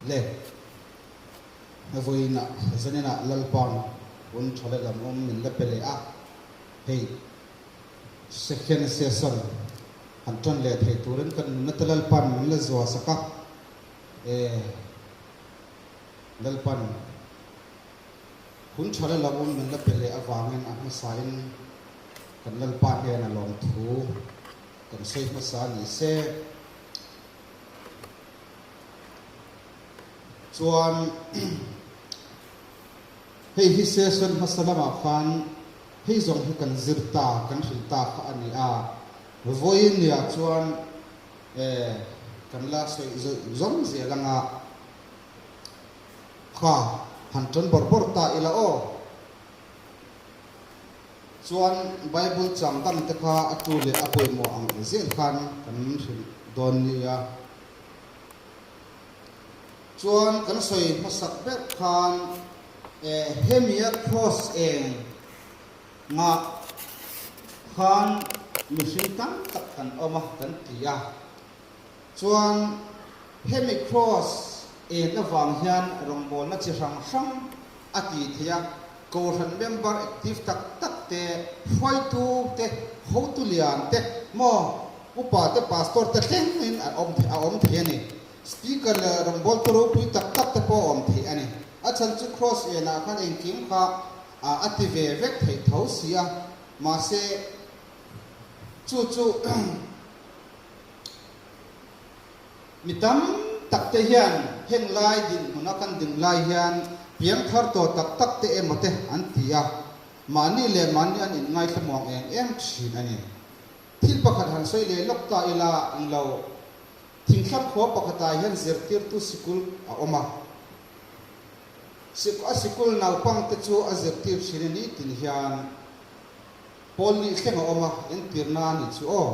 Le vawiinah zaninah Lalpa'n hun tha leh lam awm min la pe leh a, hei second session han tan leh thei turin kan nunna te Lalpa'n min la zuah sak a, e Lalpa'n hun tha leh lam awm min la pe leh avangin a hmasain kan Lalpa hnena lawmthu kan sawi hmasa a ni se. Chuan hei hi session hmasa lamah khan hei zawng hi kan zir ta, kan hrilh ta kha a ni a. Vawiin niah chuan eh kan la sawi zawng zel anga kha han tan bawrh bawrh ta ila aw. Chuan Bible chang dang te kha a tu leh a pawimawh ang zel khan kan hrilh dawn nia. Chuan kan sawi hmasak ber khan hemia cross eng ngah khan mihring tam tak kan awm a kan ti a. Chuan hemi cross en avang hian rawngbawlna chi hrang hrang a ti thei a, Kohhran member active tak tak te, hruaitu te, hotu lian te, maw upa te, pastor te thlengin a awm a awm thei a ni. Speaker leh rawngbawltu ropui tak tak te pawh a awm thei a ni. A chhan chu Cross enah khan engkim kha a ti ve vek theih tho si a, mahse chu chu Mi tam tak te hian heng lai dinhmuna kan ding lai hian piang thar tawh tak tak te emaw te an ti a, mahni leh mahni an inngaithla muang em em thin a ni. Thil pakhat han sawi leh lawk ta ila ang lo, thingthlang khua pakhatah hian zirtirtu sikul a awm a, a sikul naupang te chu a zirtir thin a ni tin hian pawl nih thleng a awm a, entirna a nih chu aw.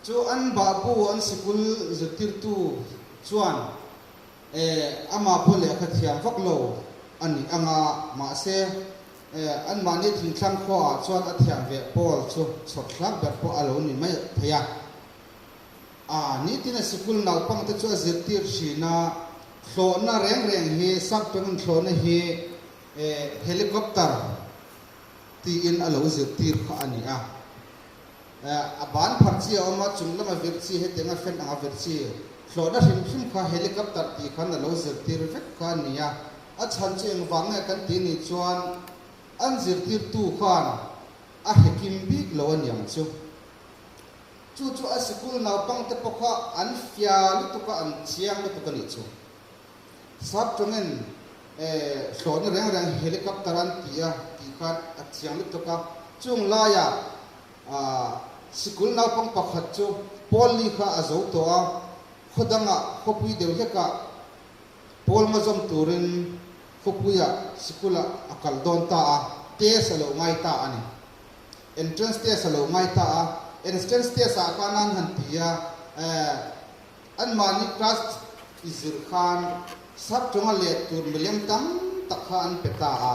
Chu an babu an sikul zirtirtu chuan eh amah pawh lehkha thiam vak lo a nih ang a, mahse eh anmahni thingthlang khuaah chuan a thiam ve pawl chu chhawt hlak ber pawh a lo ni mai thei a. A nitin a sikul naupangte chu a zirtir thin a, thlawhna reng reng hi saptawngin thlawhna hi eh helicopter tiin a lo zirtir kha a ni a. A ban phar chi a awm a, chung lama vir chi, hetianga fan anga vir chi, hlawhna hrim hrim kha helicopter tih khan a lo zirtir vek kha a ni a. A chhan chu engvang nge kan tih nih chuan an zirtirtu khan a hre kim bik lo a niang chu. Chu chu a sikul naupangte pawh kha an fia lutuk a, an chiang lutuk a nih chu. Sap tawngin hlawhna reng reng helicopter an ti a tih khan a chiang lutuk a, chung laiah sikul naupang pakhat chu pawl li kha a zo tawh a, khaw dangah khawpui deuh hlekah pawl nga zawm turin khawpuiah sikulah a kal dawn ta a, test a lo ngai ta a ni. Entrance test a lo ngai ta a, entrance test ah khan an han ti a, Anmahni class i zir khan sap tawnga let tur milem tam tak kha an pe ta a,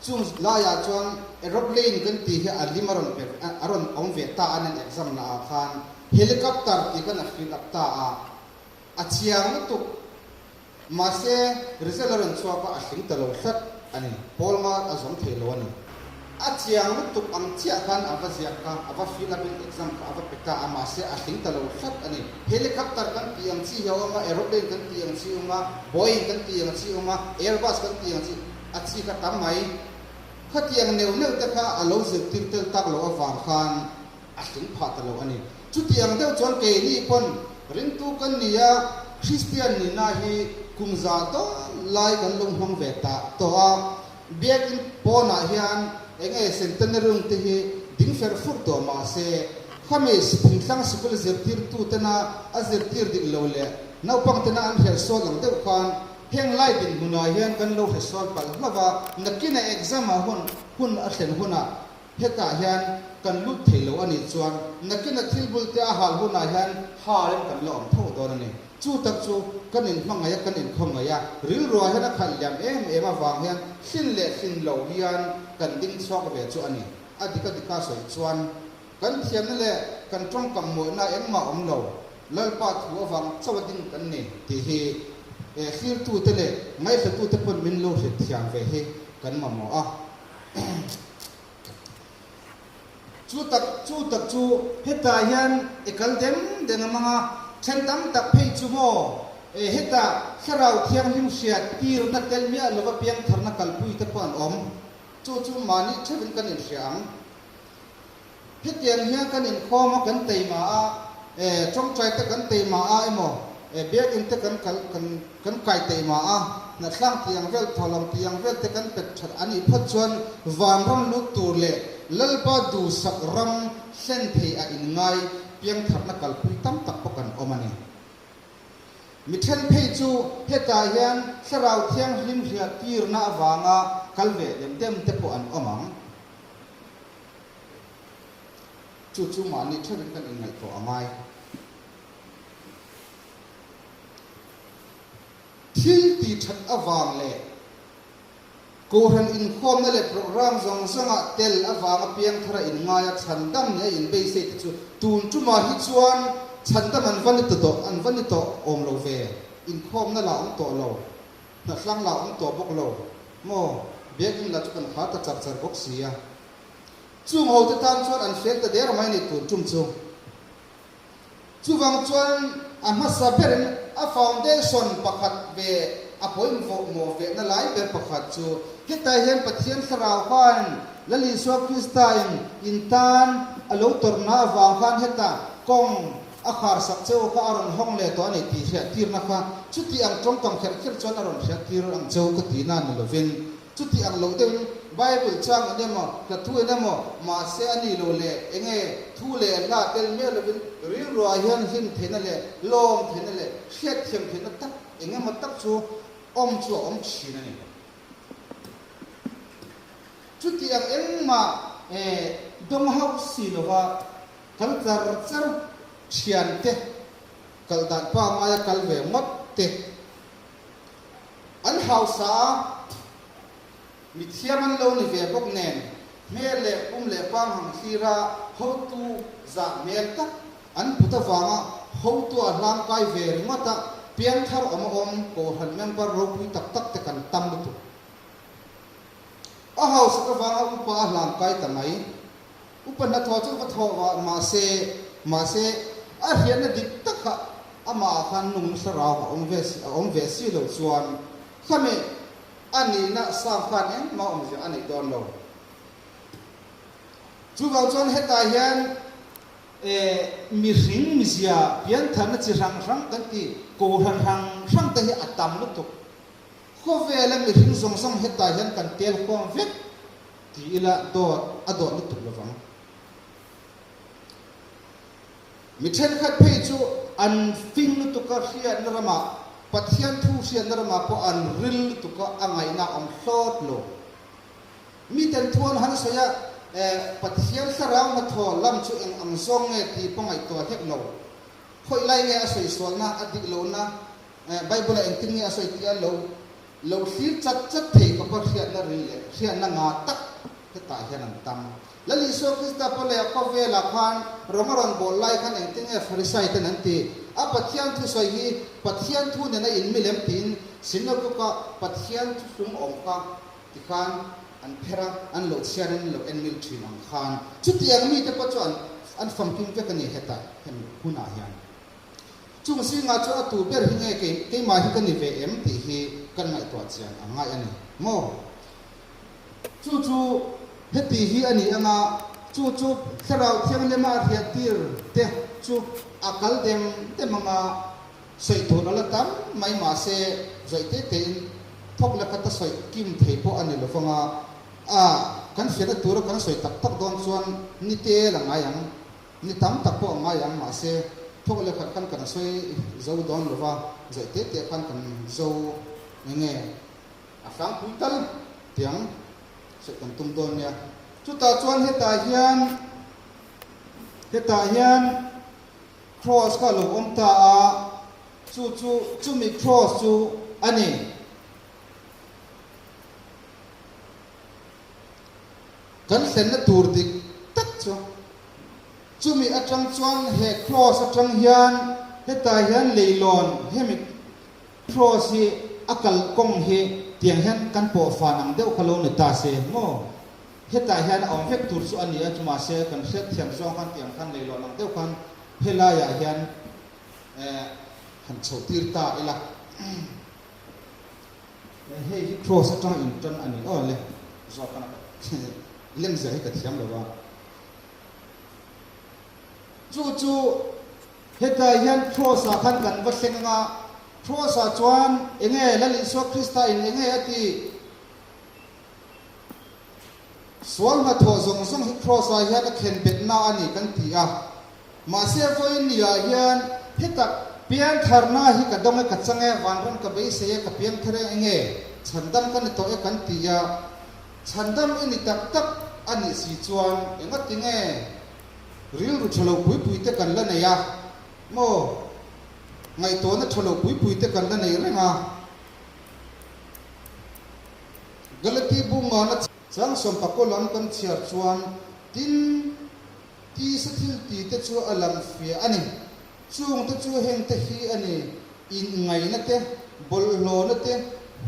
chung laiah chuan aeroplane kan tih hi a lim a rawn pe a rawn awm ve ta a nen exam na ah khan helicopter tih khan a fill up ta a, a chiang lutuk. Mahse, result a rawn chhuak a, a hling ta lo hlat a ni. Pawl nga a zawm thei lo a ni. A chiang lutuk ang chiah khan a va ziak a, a va fill up in exam kha a va pe ta a, mahse a hling ta lo hlat a ni. Helicopter kan tih ang chi hi a awm a, aeroplane kan tih ang chi a awm a, Boeing kan tih ang chi a awm a, Airbus kan tih ang chi a chi kha tam mai. Khatiang neuh neuh te kha a lo zirtir tel tak loh avang khan a hling phah ta lo a ni. Chutiang deuh chuan keini pawn ringtu kan ni a, Kristian nihna hi kum za dawn lai kan lo hmang ve ta tawh a, Biakin pawnah hian eng nge centenarium te hi ding fer fur tawh mah se, khami thingtlang sikul zirtirtu tena a zirtir dik lo leh naupang tena an hriatsual ang deuh khan heng lai dinhmunah hian kan lo hresual palh hlauh a, nakina exam ah hun hun a thlen hunah Hetah hian kan lut thei lo a nih chuan nakina thil bul te a hal hunah hian halin kan la awm tho dawn a ni. Chu tak chu kan inhmangaih a, kan inkhawngaih a, rilruah hian a khalh liam em em avang hian hlin leh hlin lo hian kan ding chhuak ve chu a ni. A dik a dika sawi chuan kan thiamna leh kan tawngkam mawihna engmah awm lo. Lalpa thu avang chauh a ding kan ni tih hi thlirtute leh ngaihhlatute pawn min lo hriat thiam ve hi kan mamawh a. Chu tak chu tak chu hetah hian i kal dem deng a mang a, then tam tak phei chu maw hetah Thlarau Thianghlim hriat tirna tel miah lova piangtharna kalpui te pawh an awm. Chu chu mahni theuhin kan inhria ang. Hetiang hian kan inkhawm a, kan teima a, e, tawngtai te kan teima a emaw, e, biakinn te kan kal, kan, kan kai teima a, hnathlang tih ang vel, thawhlawm tih ang vel te kan pet that a nih phawt chuan vanram lut tur leh Lalpa duhsak ram hlen thei a inngai piangtharna kalpui tam tak pawh kan awm a ni. Mi then phei chu hetah hian Thlarau Thianghlim hriat tirna avanga kal ve dem dem te pawh an awm ang. Chu chu mahni theuhin kan inngaihtuah a ngai. Thil ti that avang leh Kohhran inkhawmna leh programme zawng zawngah tel avanga piangthara inngaia chhandam nia inbeisei te chu tun tumah hi chuan chhandam an va ni ta tawh an va ni tawh awm lo ve. Inkhawmna lah awm tawh lo, hnahhlang lah awm tawh bawk lo maw? Biakinn lah chu kan khar ta char char bawk si a. Chung hote tan chuan an fel ta der mai ni tun tum chu. Chuvang chuan a hmasa berin a foundation pakhat ve a pawimawh mawh ve na lai ber pakhat chu hetah hian Pathian Thlarau khan Lal Isua Krista in in tan a lo tawrhna avang khan hetah kawng a khar sak cheu kha a rawn hawng leh tawh a ni tih hriattirna kha chuti ang tawngkam kherh kherh chuan a rawn hriattir ang cheu ka tihna ni lovin Chuti ang lo deuhin Bible chang in emaw, hla thu in emaw, mahse a ni lo leh eng nge thu leh hla tel miah lovin rilruah hian hlim theihna leh lawm theihna leh hriatthiam theihna tak eng emaw tak chu awm chu a awm thin a ni. Chuti ang engmah dawng hauh si lova kal char char thiante kal dan pangaia kal ve ngawt te, An hausa a, mithiam an lo ni ve bawk nen, hmel leh pum leh pang hang thlira hotu zah hmel tak an put avanga hotu a hlang kai ve ringawt a, piangthar awm a awm Kohhran member ropui tak tak te kan tam lutuk. A hausak avanga upa a hlang kai ta mai. Upa hnathawh chu va thawh vah mahse, mahse a hriatna dik tak kha amah ah khan nung nasa rau a awm ve a awm ve si lo chuan khami a nihna sang khan engmah awmzia a neih dawn lo. Chuvang chuan hetah hian eh mihring mizia piantharna chi hrang hrang kan ti kohhran hrang hrang te hi a tam lutuk. Khawvela mihring zawng zawng hetah hian kan tel khawm vek. Ti ila dawt a dawt lutuk lovang. Mi thenkhat phei chu an fing lutuk a hriatna ramah, Pathian thu hriatna ramah pawh an ril lutuk a, a ngaihna a awm hlawt lo. Miten thu an han sawi a, eh, Pathian thlarau hnathawh lam chu eng ang zawng nge tih pawh ngaihtuah hlek lo. Khawi lai nge a sawi sualna, a dik lohna, eh, Bible-ah engtin nge a sawi tih a lo Lo thlir chat chat thei khawpa hriatna ril leh hriatna nga tak hetah hian an tam. Lal Isua Krista pawh leh a khawvelah khan rawng a rawn bawl lai khan engtin nge Farisai ten an ti? A Pathian thusawi hi Pathian thu nena inmil em tiin synagogue-a Pathian thuthlung awm kha tikhan an pherh a, an lo chhiarin an lo enmil thin ang khan chutiang mite pawh chu an an famkim vek a ni hetah hemi hunah hian. Chung zingah chuan a tu ber hi nge kei keimah hi ka ni ve em tih hi kan ngaihtuah chian a ngai a ni maw? Chu chu heti hi a ni anga chu chu Thlarau Thianghlim a hriat tir te chu a kal dem dem anga sawi tur a la tam mai mahse zawih te tein thawk la khat a sawi kim thei pawh a ni lo vanga a kan hriatna tura kan sawi tak tak dawn chuan ni tel a ngai ang. Ni tam tak pawh a ngai ang, mahse thawk leh khat khan kan sawi zo dawn lo va, zaih te te khan kan zo nge nge a hrangpui tal tiang sawi kan tum dawn nia. Chutah chuan hetah hian hetah hian cross kha a lo awm ta a, chu chu chumi cross chu a ni. Kan hlenna tur dik tak chu chumi atang chuan he cross atang hian. hetah hian leilawn hemi Cross hi a kal kawng hi tiang hian kan pawh fan ang deuh kha lo ni ta se maw? Hetah hian a awm vek tur chu a ni a, chumahse kan hriat thiam zawng khan tiang khan leilawn ang deuh khan helaiah hian han chho tir ta ila. Hei hi cross atanga intan a ni aw le, zawk a lemzia hi ka thiam lo a. Chu chu hetah hian cross ah khan kan va thleng anga, cross ah chuan enge Lal Isua Krista in enge a tih? Sual hnathawh zawng zawng hi cross ah hian a khen betna a ni kan ti a. Mahse vawiin ni ah hian hetak piangtharna hi ka dawng e ka chang e, vanram ka beisei e, ka piangthar e enge chhandam ka ni tawh e kan ti a. Chhandam i ni tak tak a nih si chuan engati nge rilru tha lo pui pui te kan la nei a maw? Ngaihtuahna tha lo pui pui te kan la nei reng a. Galati bungana chang sawmpakaw lam kan chhiar chuan tin tisa thil ti te chu a lang fiah a ni. Chung te chu heng te hi a ni, inngaihna te, bawlhhlawhna te,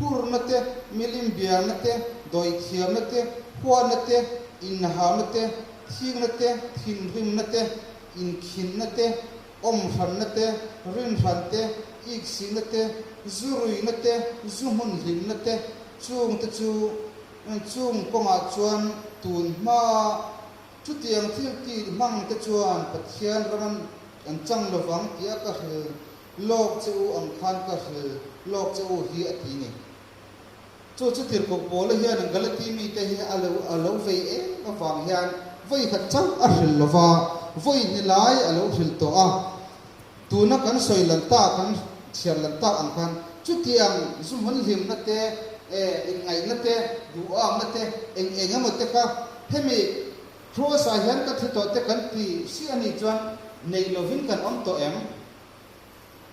hurna te, milim bialna te, dawithiamna te, huatna te, inhauna te, thikna te, thinrimna te, inkhinna te, awmhranna te, rinhran te, iksihna te, zu ruihna te, zu hmun hlimna te, chung te chu chung kawngah chuan tun hmaa chutiang thil tih hmang te chuan Pathian ram an chang lovang tia ka hril lawk che u ang khan ka hril lawk che u hi a ti ni. Chu chu tirhkoh Paula hian Galati mite hi a lo a lo vei em avang hian vawi khat chauh a hrilh lo va, vawi hni lai a lo hrilh tawh a. Tuna kan sawi lan tak, kan chhiar lan tak ang khan chutiang zu hmun hlimna te, inngaihna te, duhawmna te, eng eng emaw te kha hemi Kross-ah hian ka thi tawh te kan ti si a nih chuan neih lovin kan awm tawh em?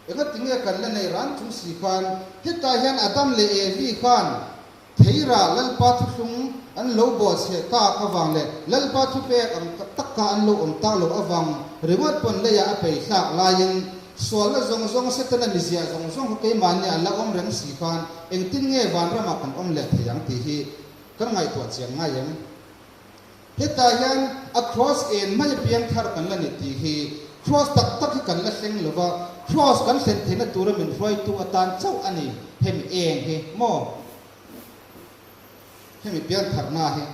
Engati nge kan la nei ran chung si khan hetah hian Adam leh Evi khan Theira Lalpa thuthlung an lo bawhchhiah tak avang leh Lalpa thupek ang taka an lo awm tak loh avang ringawt pawn leiah a pei hlak laiin sualna zawng zawng Setana miziah zawng zawng kha keimahni an la awm reng si khan engtin nge vanramah kan awm leh thei ang tih hi kan ngaihtuah chiang ngai em? Hetah hian a cross en mai apiang thar kan la ni tih hi cross tak tak hi kan la thleng lo va, cross kan thlen theihna tura min hruaitu atan chauh a ni hemi eng hi maw? Hemi piang tharna hi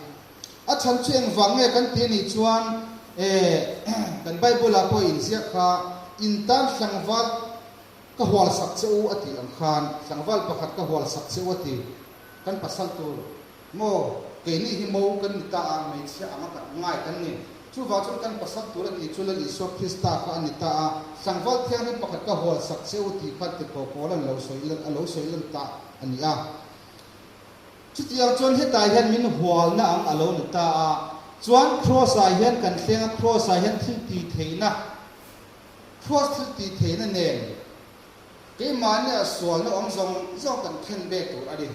a chhan chu engvang nge kan ti anih chuan eh kan Bible ah pawh inziak kha in tan tlangval ka hual sak che u a tih ang khan tlangval pakhat ka hual sak che u a ti kan pasal tur Maw, keini hi mo kan ni ta a, hmeichhia anga kan ngai kan ni. Chuvang chuan kan pasal tur a tih chu Lal Isua Krista kha a ni ta a, tlangval thianghlim pakhat ka hual sak che u tih khan tirhkoh pawl an lo sawi a lo sawi lan ta a ni a. Chutiang chuan hetah hian min hualna ang a lo ni ta a, chuan Kross-ah hian kan thleng a, Kross-ah hian thil tih theihna, Kross thil tih theihna nen keimahnia sualna awm zawng zawng kan khen ve tur a ni.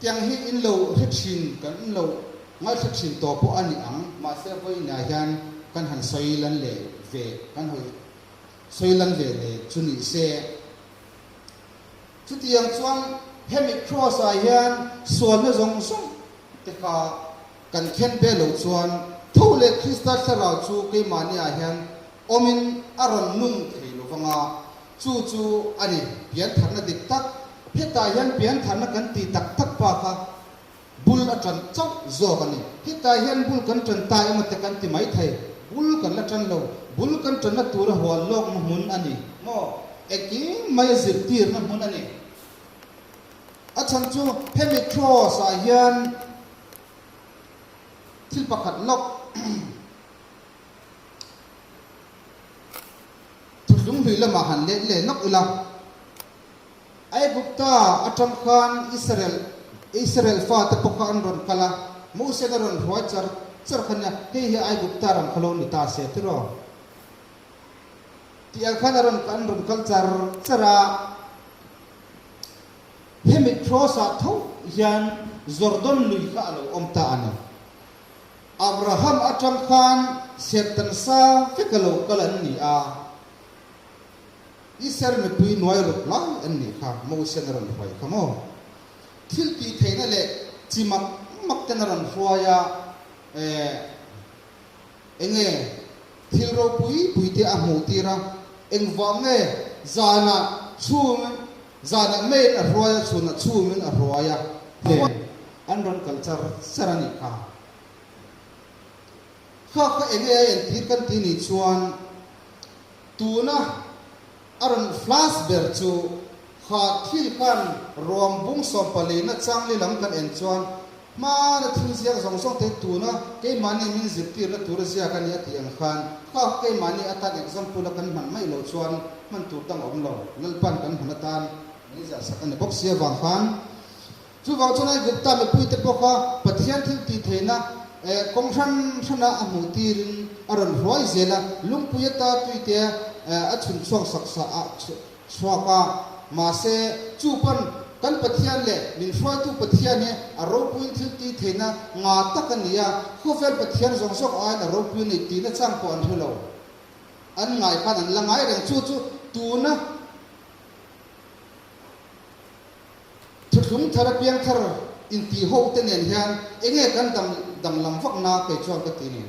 Tiang hi in lo hre thin, kan in lo ngaihhre thin tawh pawh a ni ang, mahse vawiinah hian kan han sawi lan leh ve, kan hawi sawi lan ve leh chu ni se. Chutiang chuan hemi cross ah hian sualna zawng zawng te kha kan khen ve loh chuan tho leh Krista thlarau chu keimahni ah hian awmin a rawn nung thei lo vang a, chu chu a ni piantharna dik tak. Hetah hian piantharna kan tih tak tak pa kha bul a tan chauh zawk a ni. Hetah hian bul kan tan ta emaw te kan ti mai thei, bul kan la tan lo, bul kan tanna tura hual lawkna hmun a ni maw? Engkim mai a zirtirna hmun a ni. A chhan chu hemi cross ah hian thil pakhat lawk. Thutlung hlui lamah han let leh lawk ila, Aigupta atang khan Israel Israel fate pawh kha an rawn kal a, Mose'n a rawn hruai char char kha nia, hei hi Aigupta ram kha lo ni ta se tiraw? Tih ang khan a rawn an rawn kal char char a, hemi cross-ah tho hian Jordon lui kha a lo awm ta a ni. Abraham atang khan Serhtan sa veka lo kal an ni a. Israel mipui nuai ruk lai an nih kha, Mosian a rawn hruai kha maw? Thil tih theihna leh chi mak mak ten a rawn hruai a, eh, enge thil ropui pui te a hmuh tir a, engvang nge zanah chhum zanah meiin a hruai a, chhunah chhumin a hruai a, nen an rawn kal char char a nih kha. Kha kha enge a entir kan ti nih chuan tuna a rawn flash ber chu kha thil khan ruam bung sawmpalina changli lam kan en chuan hmana thil ziak zawng zawng te tuna keimahni min zirtirna tura ziak a ni a tih ang khan kha keimahni atan example a kan hman mai loh chuan hman tur dang a awm lo Lalpan kan hman atan min ziahsak a ni bawk si avang khan Chuvang chuan Aigupta mipuite pawh kha Pathian thil tih theihna kawng hran hrana a hmuh tirin a rawn hruai zel a, lungpui ata tuite a chhun chhuak sak sa a chhuak a. Mahse, chu pawn kan Pathian leh min hruaitu Pathian hi a ropuiin thil tih theihna nga tak a ni a, khawvel Pathian zawng zawng aiin a ropui a ni tihna chang pawh an hre lo. An ngai khan an la ngai reng. Chu chu tuna. Thuthlung thar apiang thar intih ho te nen hian enge kan dam danglam vak na kei chuan ka ti ni.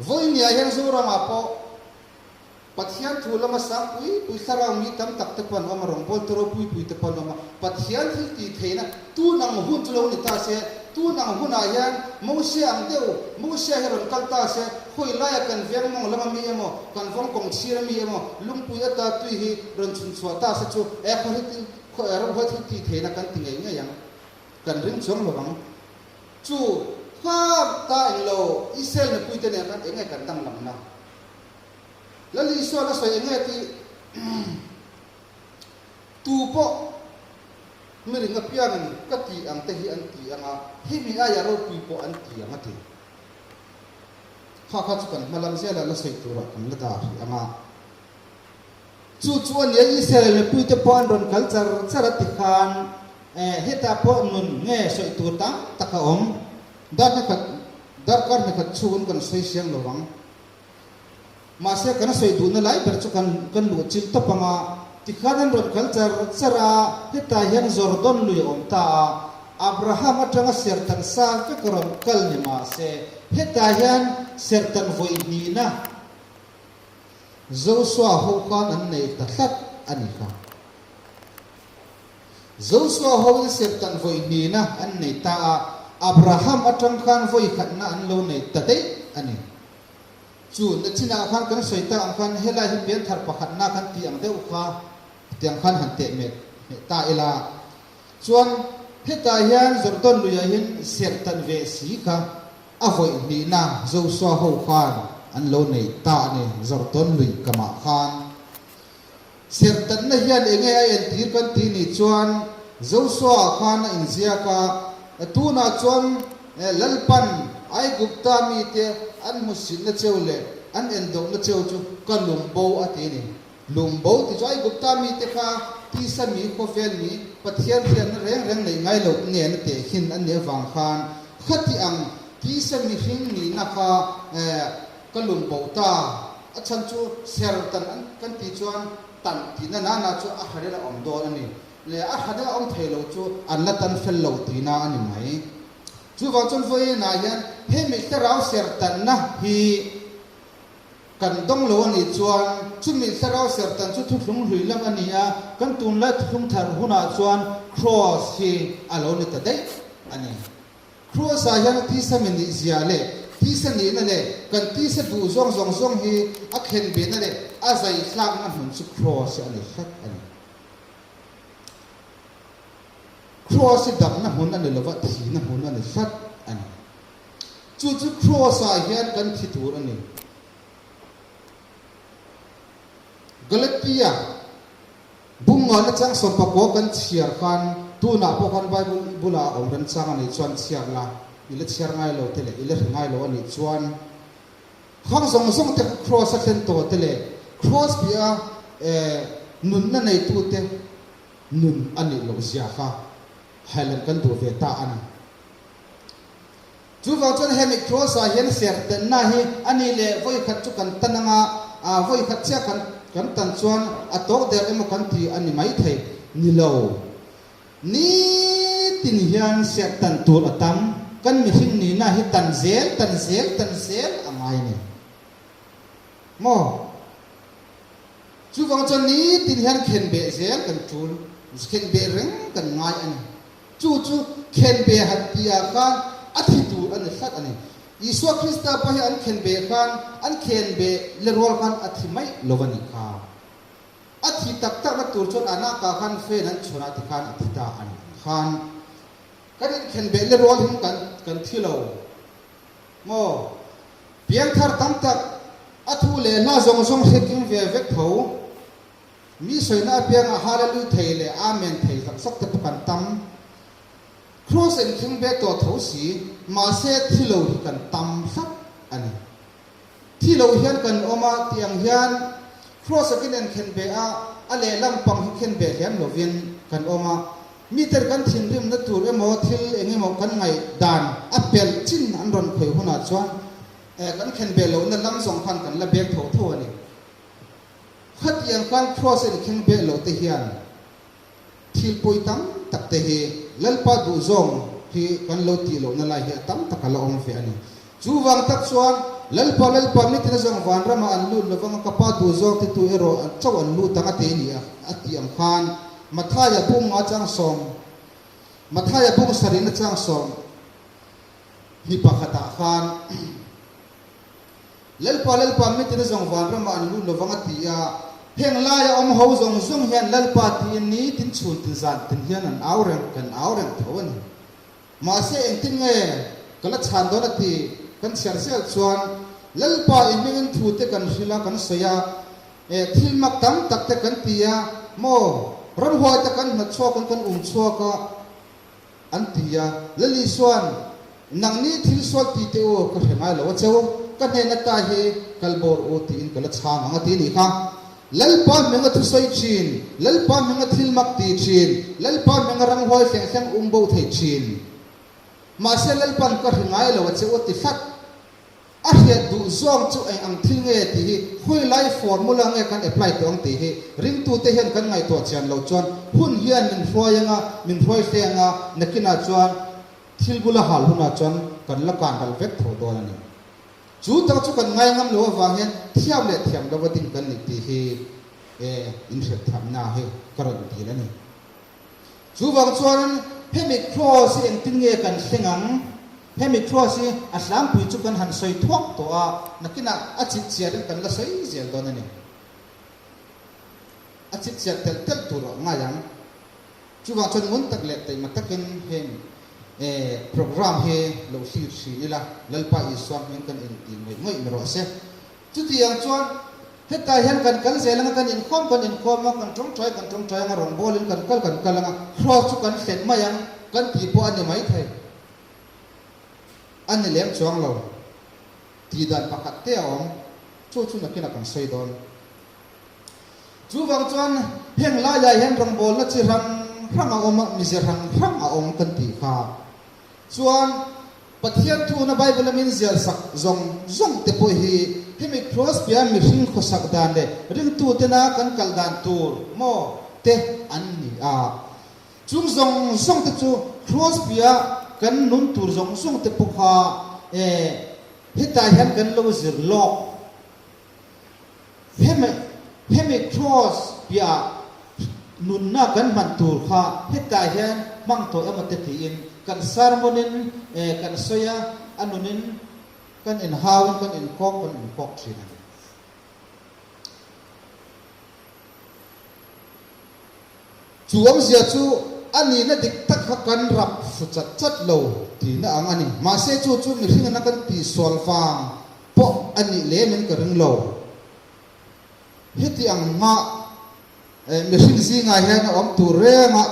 Vawinia hian Zoramah pawh Pathian thu lama sang pui pui thlarau mi tam tak te pawh an awm a, rawngbawltu ropui pui te pawh an awm a, Pathian thil tih theihna tun ang hun chu lo ni ta se, tun ang hunah hian Mosia ang deuh, Mosia hi rawn kal ta se, khawi laia kan veng mawng lama mi emaw, kan vawng kawng chhir ami emaw, lungpui ata tui hi rawn chhun chhuah ta se chu e khaw hi thil khaw e ramhuai thil tih theihna kan ti ngei ngei ang. Kan ring chuang lo ang. Chu hma ta eng lo Israel mipuite nen khan eng nge kan danglamna? Lal Isuan a sawi eng nge tih tu pawh miring apiangin ka tih ang te hi an ti ang a, hemi aia ropui pawh an ti ang a ti. Kha kha chu kan hma lam zela la sawi turah kan la dah hrih ang a. Chu chu a nia Israel mipuite pawh an rawn kal char char a ti khan hetah pawh nun nge sawi tur tam tak a awm. Dar hnekhat darkar hnekhat chhungin kan sawi siang lo ang. Mahse kan sawi duhna lai ber chu kan kan luh chil tawp ang a, tikhan an rawn kal char char a, hetah hian Jordan lui a awm ta a, Abraham atanga serhtan sa vek a rawn kal ni mahse hetah hian serhtan vawi hnihna Joshua ho khan an nei ta tlat a ni kha. Joshua hoin serhtan vawi hnihna an nei ta a, Abraham atang khan vawi khatna an lo nei ta daih a ni. Chu nachinah khan kan sawi tak ang khan helai hi pianthar pakhatna kan tih ang deuh kha tiang khan han teh meh meh ta ila. Chuan hetah hian Jordan luiah hian serhtan ve si kha a vawi hnihna Joshua ho khan an lo nei ta a ni Jordan lui kamah khan. Serhtanna hian enge a entir kan tih nih chuan Joshua khan a inziak a, tunah chuan Lalpan Aigupta mite an hmuhsitna cheu leh an endohna cheu chu ka lumbo a ti a ni. Lumbo ti chu Aigupta mite kha tisa mi, khawvel mi, Pathian hriatna reng reng neih ngai loh nena tehkhin an nih avang khan khati ang tisa mihring nihna kha Ka lum bo ta. A chhan chu ser tan an kan tih chuan tan tihna nana chu a hra deuh a awm dawn a ni. Leh a hra deuh a awm thei lo chu an la tan fel lo tihna a ni mai. Chuvang chuan vawiinah hian hemi thlarau ser tanna hi kan dawng lo a nih chuan chumi thlarau ser tan chu thuthlung hlui lam a ni a, kan tunlai thuthlung thar hunah chuan Kraws hi a lo ni ta daih a ni. Kraws-ah hian a tisa mi nih zia leh tisa nihna leh kan tisa duh zawng zawng zawng hi a khen behna leh a zai hlakna hmun chu Kraws hi a ni hlat a ni. Kraws hi damna hmun a ni lova, thihna hmun a ni hlat a ni. Chu chu Kraws-ah hian kan thi tur a ni. Galatia. Bungngawn atang sawmpakua kan chhiar khan tunah pawh khan Bible i bulah a awm remchang a nih chuan chhiar la, i la chhiar ngai lo te leh i la hre ngai lo a nih chuan khang zawng zawng te kha Kraws a thlen tawh te leh Kraws piah a nunna neitu te nun a nih loh zia kha hailan kan duh ve ta a ni. Chuvang chuan hemi Kraws ah hian serhtenna hi a nih leh vawikhat chu kan tan anga vawikhat chiah kan. kan tan chuan a tawk der emaw kan ti a ni maithei. Ni lo. Nitin hian serh tan tur a tam. Kan mihring nihna hi tan zel, tan zel, tan zel a ngai a ni. Maw? Chuvang chuan nitin hian khenbeh zel kan tul, khenbeh reng kan ngai a ni. Chu chu khenbeh han tihah khan a thi tur a ni hlat a ni. Isua Krista pawh hi an khenbeh khan, an khenbeh le rual khan a thi mai lo a nih kha. A thi tak takna tur chuan a nakah khan fen an chhawn a tikhan a thi ta a nih khan. Kan inkhenbeh le rual hin kan kan thi lo maw? Piangthar tam tak a thu leh hla zawng zawng hre kim ve vek tho. Mi sawina apianga Hallelujah thei leh Amen thei zak zak te pawh kan tam. Kraws in thleng ve tawh tho si, mahse thi lo hi kan tam hlat a ni. Thi lo hian kan awm a tih ang hian Kraws akin en khen ve a, a lehlam pang hi khen ve hliam lovin kan awm a. Miten kan thinrimna tur emaw thil eng emaw kan ngaih dan a pelh chin an rawn khawih hunah chuan kan khen ve lohna lam zawng khan kan la bek tho tho a ni. Khatiang khan Kraws in khen ve loh te hian thil pawi tam tak te hi Lalpa duhzawng hi kan lo tih lohna lai hi a tam tak a la awm ve a ni. Chuvang tak chuan Lalpa Lalpa mitin zawng vanrama an lut lovang a, ka Pa duhzawng te tu erawh an chauh an lut ang a ti a ni a, a tih ang khan Mathaia bung a chang sawm Mathaia bung sarih na chang sawm hi pakhatah khan Lalpa, Lalpa, mitin zawng vanramah an lut lovang a ti a. Heng laia awm ho zawng zawng hian Lalpa tiin ni tin chhun tin zan tin hian an au reng, kan au reng tho a ni. Mahse engtin nge ka la chhan dawn a ti kan chhiar zel chuan Lalpa i hmingin thu te kan hrilh a, kan sawi a, eh thil mak tam tak te kan ti a, maw ramhuai te kan hnawt chhuak in kan um chhuak a, An ti a, Lal Isua'n, Nangni thil sual ti teh u, ka hre ngai lo a cheu, ka hnen ata hi kal bawr u tiin ka la chhang ang a ti nih kha. Lalpa hming a thusawi thin, Lalpa hming a thil mak ti thin, Lalpa hming a ramhuai thleng thleng um bo thei thin. Mahse Lalpa'n ka hre ngai lo a cheu a ti hlat. A hriat duh zawng chu eng ang thil nge tih hi khawi lai formula nge kan apply tawh ang tih hi ringtute hian kan ngaihtuah chian loh chuan hun hian min hruai anga, min hruai hle anga, nakinah chuan thil bula hal hunah chuan kan la kan ral vek tho dawn a ni. Chu tak chu kan ngai ngam lo avang hian thiam leh thiam lova ding kan ni tih hi inhriat thiamna hi ka rawn dil a ni. Chuvang chuan hemi cross hi engtin nge kan thleng ang? Hemi cross hi a hlangpui chu kan han sawi thuak tawh a, nakinah a chit chiarin kan la sawi zel dawn a ni. A chit chiat telh telh tur a ngai ang. Chuvang chuan ngun tak leh taima takin heng program hi lo hlir thin ila, Lalpa Isua hming kan inti ngawih ngawih ni rawh se. Chutiang chuan hetah hian kan kal zel anga kan inkhawm kan inkhawm a, kan tawngtai kan tawngtai anga rawngbawlin kan kal kan kal anga cross chu kan hlen mai ang kan tih pawh a ni maithei. A ni lem chuang lo. Tih dan pakhat te a awm. Chu chu nakinah kan sawi dawn. Chuvang chuan heng laiah hian rawngbawlna chi hrang hrang a awm a, mize hrang hrang a awm kan tih kha. Chuan Pathian thuna Bible a min zialsak zawng zawng te pawh hi hemi Kraws piah mihring khawsak dan leh ringtutena kan kal dan tur maw te an ni a. Chung zawng zawng te chu Kraws piah kan nun tur zawng zawng te pawh kha e hetah hian kan lo zir lawk. Hemi hemi Kraws piah nunna kan hman tur kha hetah hian hmang tawh emaw te tiin kan sermon in kan sawi a, a nunin kan inhau in kan inkawk kan inkawk thin a ni. Chu awmzia chu a nihna dik tak kha kan rap hru chat chat lo tihna ang a ni. Mahse chu chu mihringana kan tihsual vang pawh a nih lemin ka ring lo. Heti ang hma mihring zingah hian a awm tur renga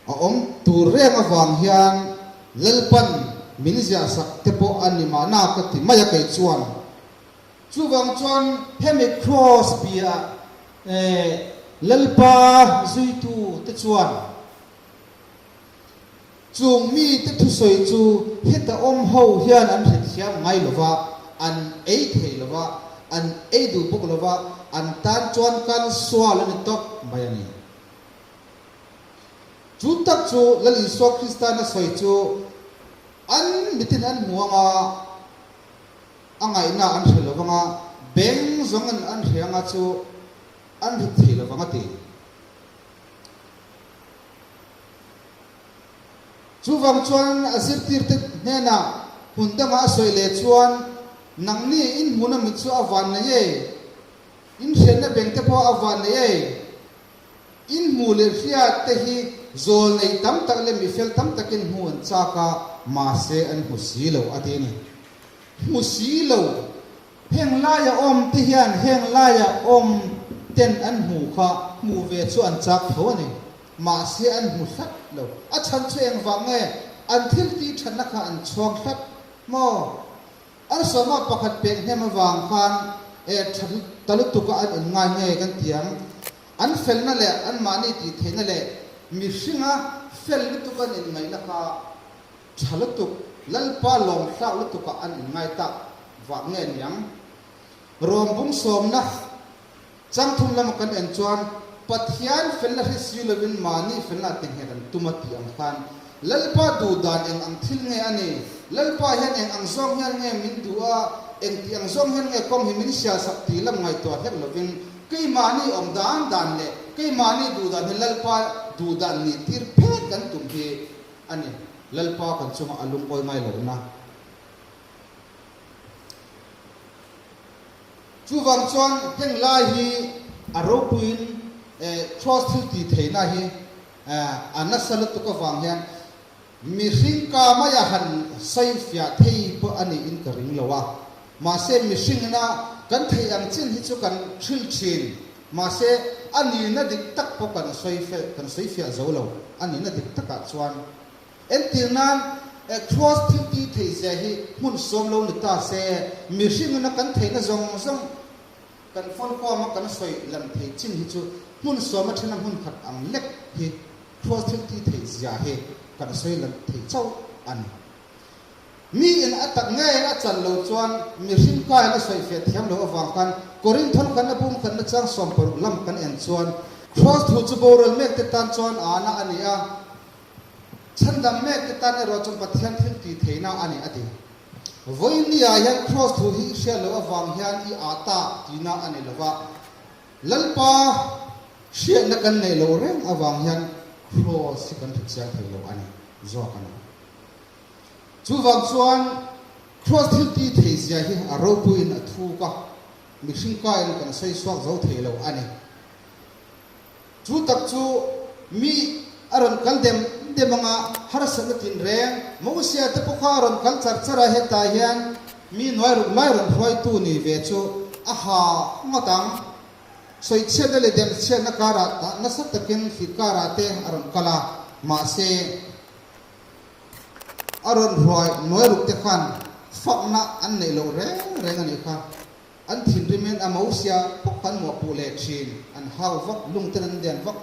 a awm tur reng avang hian Lalpan min ziahsak te pawh a ni mahna ka ti mai a kei chuan. Chuvang chuan hemi Kraws piah Lalpa zuitu te chuan Chung mite thusawi chu heta awm ho hian an hrethiam ngai lo va, an ei thei lo va, an ei duh bawk lo va, an tan chuan kan sual a ni tawp mai a ni. Chu tak chu Lal Isua Krista'n a sawi chu an mitin an hmu ang a, a ngaihna an hre lo vang a, beng zawngin an hre ang a chu an hre thei lo vang a ti. Chuvang chuan a zirtirte hnenah hmun dangah a sawi leh chuan, Nangni in hmuna mit chu a van nei e, in hriatna bengte pawh a van nei e. In hmuh leh hriat te hi zawl nei tam tak leh mifel tam takin hmu an chak a, mahse an hmu si lo a ti a ni. Hmu si lo. Heng laia awm te hian heng laia awm ten an hmuh kha hmuh ve chu an chak tho a ni. Mahse an hmu hlat lo. A chhan chu engvang nge an thil tih thatna kha an chhuang hlat maw? An sawma pakhat pek hnem avang khan e tha ta lutuk a an inngai nge kan ti ang. An felna leh anmahni tih theihna leh mihringa fel lutuk an inngaihna kha tha lutuk, Lalpa lawmthlak lutukah an inngai tak vah nge niang? Rawm bung sawmna Changthum lama kan en chuan Pathian felna hre si lovin mahni felna a ti nghet an tum a tih ang khan Lalpa duh dan eng ang thil nge a ni? Lalpa hian eng ang zawng hian nge min duh a, eng tih ang zawng hian nge kawng hi min sialsak tih lam ngaihtuah hlek lovin keimahni awm dan dan leh keimahni duh dan hi Lalpa duh dan nih tir phet kan tum hi a ni. Lalpa kan chungah a lungawi ngai lohna. Chuvang chuan heng lai hi a ropuiin Kraws thil tih theihna hi a nasa lutuk avang hian mihring ka maia han sawi fiah thei pawh a niin ka ring lo a. Mahse mihringina kan theih ang chin hi chu kan hril thin. Mahse a nihna dik tak pawh kan sawi kan sawi fiah zo lo a nihna dik takah chuan. Entir nan, Kraws thil ti thei zia hi hmun sawm lo ni ta se, mihringina kan theihna zawng zawng kan phone khawma kan sawi lan thei chin hi chu hmun sawma thena hmun khat ang lek hi Kraws thil ti thei zia hi kan sawi lan thei chauh a ni. Mi in a tak ngei a chan lo chuan mihring kain a sawifiah thiam lo avang khan Korinthon khan a bum khatna chang 16 lam kan en chuan Kraws thu chu boral mek te tan chuan a na a ni a, Chhandam mek te tan erawh chuan Pathian thil tih theihna a ni a ti. Vawinia hian Kraws thu hi i hriat loh avang hian i ah ta tihna a ni lova, Lalpa hriatna kan neih loh reng avang hian Kraws hi kan hre chiang thei lo a ni zawk a ni. Chuvang chuan Kraws thil tih theih zia hi a ropuiin a thuk a, mihring kain kan sawi chhuak zo thei lo a ni. Chu tak chu mi a rawn kal dem dem ang a, harsatna tinreng Mosia te pawh kha a rawn kal char char a, hetah hian mi nuai ruk lai rawn hruaitu ni ve chu a ha ngawt ang. Sawichhiatna leh demchhiatna karah tah nasa takin thli karah te a rawn kal a, mahse a rawn hruai nuai ruk te khan fakna an neih loh reng reng a nih kha. An thinrimin a Mosia pawh kha an muahpuh leh thin, an hau vak, lungten an lian vak.